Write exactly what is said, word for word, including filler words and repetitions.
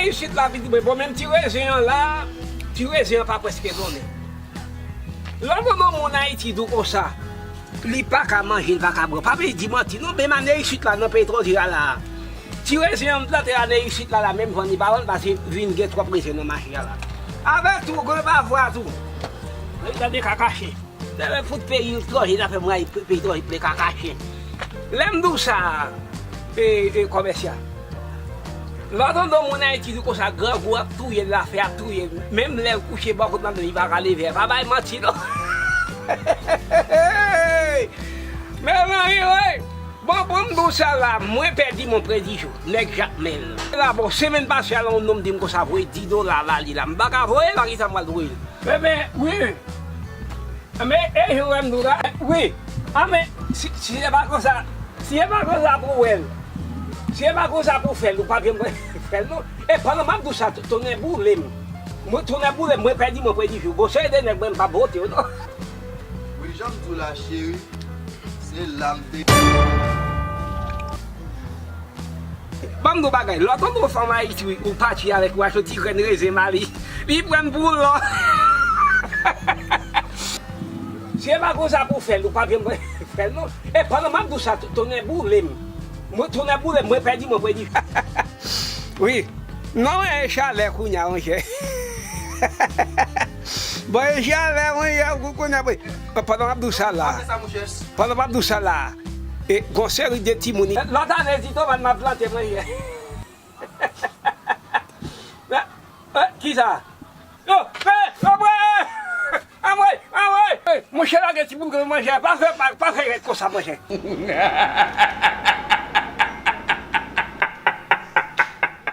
Isit la vin di mwen, bon, menm ti rezen an la, ti rezen an pa prèske donnen. Lè w tande yon moun Ayiti di w konsa, li pa ka manje, li pa ka bwè. Pa vle di manti, non, menm ane isit la, nan peyi etranze a la. Ti rezen an m plante ane isit la, la, menm vann li pa vann, paske vin gen twòp rezen nan mache a la. Avèk tou, gen pa vwa tou. Li tande kakache. Lè fout peyi etranje, zafè mwen, peyi etranje, ple kakache. Lè m di w sa, e, e, kòmèsyan. Lè w tande yon moun Ayiti di konsa, grangou ap touye l, lafè ap touye l. Menm lè l kouche bò kot madanm li, li pa ka leve, pa bay manti non. Men mari, wi. Bon, bon, m di w sa la, mwen pèdi mon prèdi jou, nèg Jakmèl. La, bon, semèn pase a, la, yon nonm di m konsa, voye dis dola ba li la. M pa ka voye l, a kisa m pral voye l? Ebyen, wi. Men, e, jan w wè m di w la, wi. A, men, si, si se pa konsa, si se pa konsa pou w wè l, si se pa konsa pou w fè l, ou p ap janm fè l, non. E, pandan m ap di w sa, tonnè boule m. Mwen, tonnè boule m, mwen pèdi, mwen pèdi jou. Gon seri de nèg, mwen, m p ap vote yo, non. Wi, jan m di w la, cheri, se la m te. Ban m di w bagay, lè w tande yon fanm Ayiti, wi, ou pati avèk, ou achte yon ti grenn rezen ba li, li pran pou w lò. Si se pa konsa pou w fè l, ou p ap janm fè l, non. E pandan m ap di w sa, tonnè boule m. Mwen, tonnè boule m, mwen pèdi, mwen pèdi. Wi. Non, e chalè kounye a, monchè. Bon, e chalè, monchè, kounye a, bon. Pandan m ap di w sa la. Pandan m ap di w sa la. E gon seri de timoun. Lòt ane, ti tomat m ap plante, monchè. Eh, eh, kisa? Yo, eh, yo, bwè! Anmwey, anmwey! Monchè, lage ti boul grenn manje a, pa fè, pa, pa fè rèd konsa, monchè.